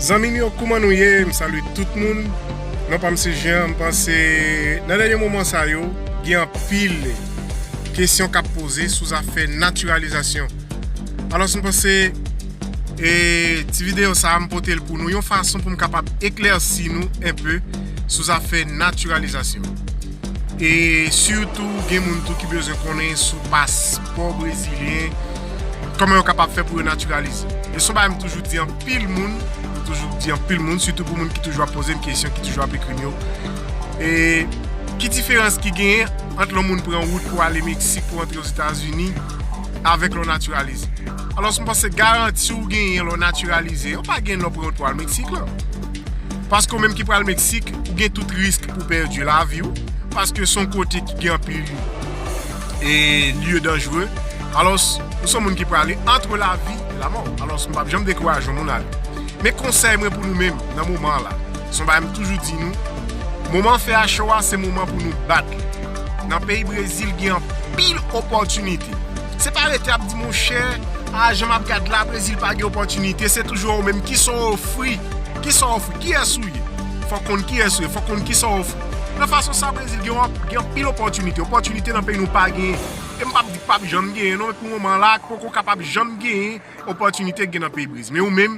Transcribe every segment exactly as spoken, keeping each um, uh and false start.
Zanmi m yo, kouman nou ye? M salye tout moun. Non pa m se Jean, m panse nan dènye moman sa yo, gen anpil kesyon k ap poze sou zafè natiralizasyon. Alòs, m panse, e, ti videyo sa a, m pote l pou nou yon fason pou m kapab eklèsi nou enpe sou zafè natiralizasyon. E sitou, gen moun tou ki bezwen konnen sou paspò brezilyen, kòman yo kapab fè pou yo natiralize. E se yon bagay m toujou di anpil moun, m toujou di anpil moun, sitou pou moun ki toujou ap poze m kesyon, ki toujou ap ekri m yo. E ki diferans ki genyen ant yon moun pran wout pou ale Meksik, pou antre Ozetazini, avèk lè w natiralize? Alòs, m panse garanti w genyen lè w natiralize an pa gen lè w pran wout pou al Meksik lan. Paske w menm ki pral Meksik, ou gen tout risk pou pèdi lavi w, paske se yon kote ki gen anpil, e, lye danjere. Alòs, ou se yon moun ki prale antre lavi e lamò. Alòs, m p ap janm dekouraje yon moun ale. Men konsèy mwen pou nou menm nan moman an la, se yon bagay m toujou di nou, moman fè a cho a, se moman pou nou bat li. Nan peyi Brezil, gen anpil opòtinite. Se pa rete ap di, monchè, a, jan m ap gad la, Brezil pa gen opòtinite, se toujou ou menm. Kisa w ofri? Kisa w ofri? Kiyès ou ye? Fò w konn kiyès ou ye, fò w konn kisa w ofri. Nan fason sa, Brezil gen, gen anpil opòtinite. Opòtinite nan peyi nou pa genyen. E m p ap di k p ap janm genyen, non, men pou moman la, poko kapab janm genyen opòtinite k gen nan peyi Brezil. Men ou menm,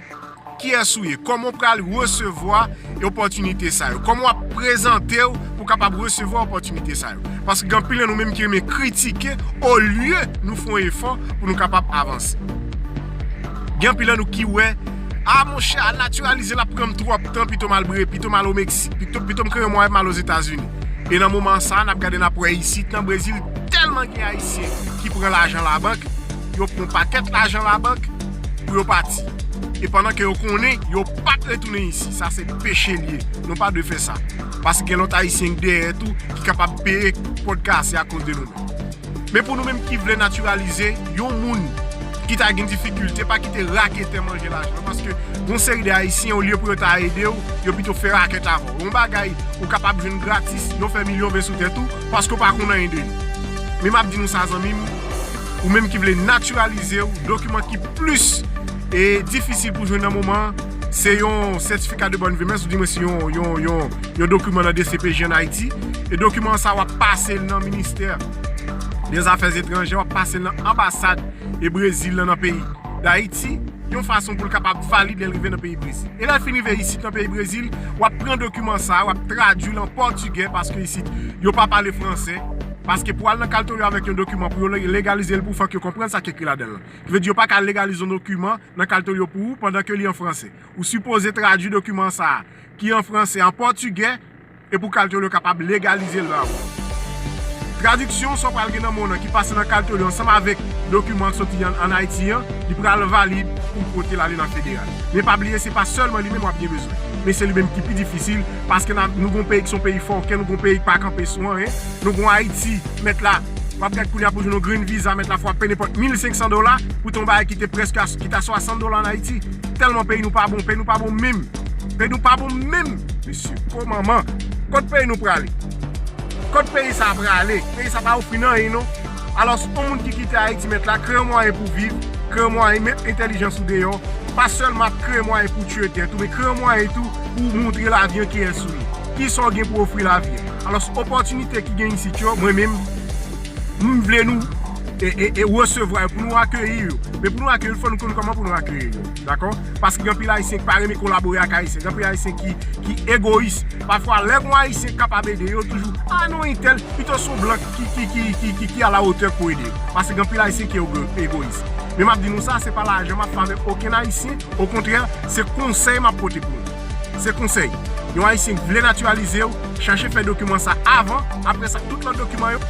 kiyès ou ye? Kòman w pral resevwa opòtinite sa yo? Kòman w ap prezante w pou w kapab resevwa opòtinite sa yo? Paske gen anpil nan nou menm ki renmen kritike olye nou fè yon efò pou nou kapab avanse. Gen anpil nan nou ki wè, a, monchè, a, natiralize l ap pran m twòp tan, pito m al Bre-, pito m al o Meksik, pito, pito m kreye mwayen pou m al Ozetazini. E nan moman sa a, n ap gade, n ap wè isit nan Brezil, tèlman gen Ayisyen ki pran lajan labank, yo pran pakèt lajan labank pou yo pati. E pandan ke yo konnen yo p ap retounen isi, sa se peche l ye. Nou pa dwe fè sa. Paske gen lòt Ayisyen ki dèyè tou ki kapab peye pòt kase akoz de nou menm. Men pou nou menm ki vle natiralize, yon moun ki ta gen difikilte, pa kite raketè manje lajan. Paske gon seri de Ayisyen, olye pou yo ta ede w, yo pito fè rakèt avè w. Yon bagay ou kapab jwenn gratis, yo fè milyon ve sou tèt ou, paske w pa konn anyen de li. Men m ap di nou sa, zanmi m, ou menm ki vle natiralize w, dokiman ki plis, e, difisil pou jwenn nan moman an, se yon sètifika de bòn vemès, ou di mwen se yon, yon, yon, yon dokiman nan D C P J ann Ayiti. E dokiman sa, w ap pase l nan ministè dè zafè etranjè, w ap pase l nan anbasad e Brezil lan nan peyi Dayiti, yon fason pou l kapab valid lè l rive nan peyi Brezil. E lè l fin rive isit nan peyi Brezil, w ap pran dokiman sa a, w ap tradui l an pòtigè, paske isit, yo pa pale fransè. Paske pou al nan Capitolio avèk yon dokiman pou yo le-, legalize l pou w, fòk yo konprann sa k ekri ladan l lan. Ki vle di yo pa ka legalize yon dokiman nan Capitolio pou ou pandan ke li an fransè. Ou sipoze tradui dokiman sa a, ki an fransè, an pòtigè, e pou Capitolio kapab legalize l ba ou. Tradiksyon sa w pral gen nan men w nan ki pase nan Capitolio ansanm avèk dokiman k soti an, ann Ayiti an, li pral valid pou w pote l ale nan federal. Men pa bliye, se pa sèlman li menm w ap gen bezwen. Men se li menm ki pi difisil, paske n a, nou gon peyi ki se yon peyi fòkè, nou gon peyi k pa kanpe sou anyen, nou gon Ayiti, mèt la, w ap gad kounye a pou jwenn yon grenn viza, mèt la fò w ap peye nenpòt mil senk san dola pou te yon bagay ki te prèske a, ki t a swasant dola ann Ayiti. Tèlman peyi nou pa bon, peyi nou pa bon menm. Peyi nou pa bon menm, mesye. O manman, kot peyi nou prale? Kot peyi sa a prale? Peyi sa a pa ofri n anyen, non. Alòs, yon moun ki kite Ayiti, mèt la, kreye yon mwayen pou viv, kreye yon mwayen met entèlijans ou deyò, pa sèlman ap kreye mwayen pou tchwe tèt ou, men kreye yon mwayen tou pou w montre lavi an kiyès ou ye. Kisa w gen pou ofri lavi an? Alòs, opòtinite ki gen isit yo, mwen menm, m vle nou, e, e, e resevwa yo, pou nou akeyi yo. Men pou nou akeyi yo, fò nou konn kòman pou nou akeyi yo. Dakò? Paske gen anpil Ayisyen ki pa renmen kolabore ak Ayisyen. Gen anpil Ayisyen ki, ki egoyis. Pafwa, lè gon Ayisyen kapab ede yo, toujou, a non, entèl, pito se yon blan ki, ki, ki, ki, ki, ki a la wotè pou ede yo. Paske gen anpil Ayisyen ki ego-, egoyis. Men m ap di nou sa, se pa lajan m ap fè avèk okenn Ayisyen. Okontrè, se konsèy m ap pote pou nou. Se konsèy. Yon Ayisyen ki vle natiralize w, chache fè dokiman sa avan. Apre sa, tout lòt dokiman yo,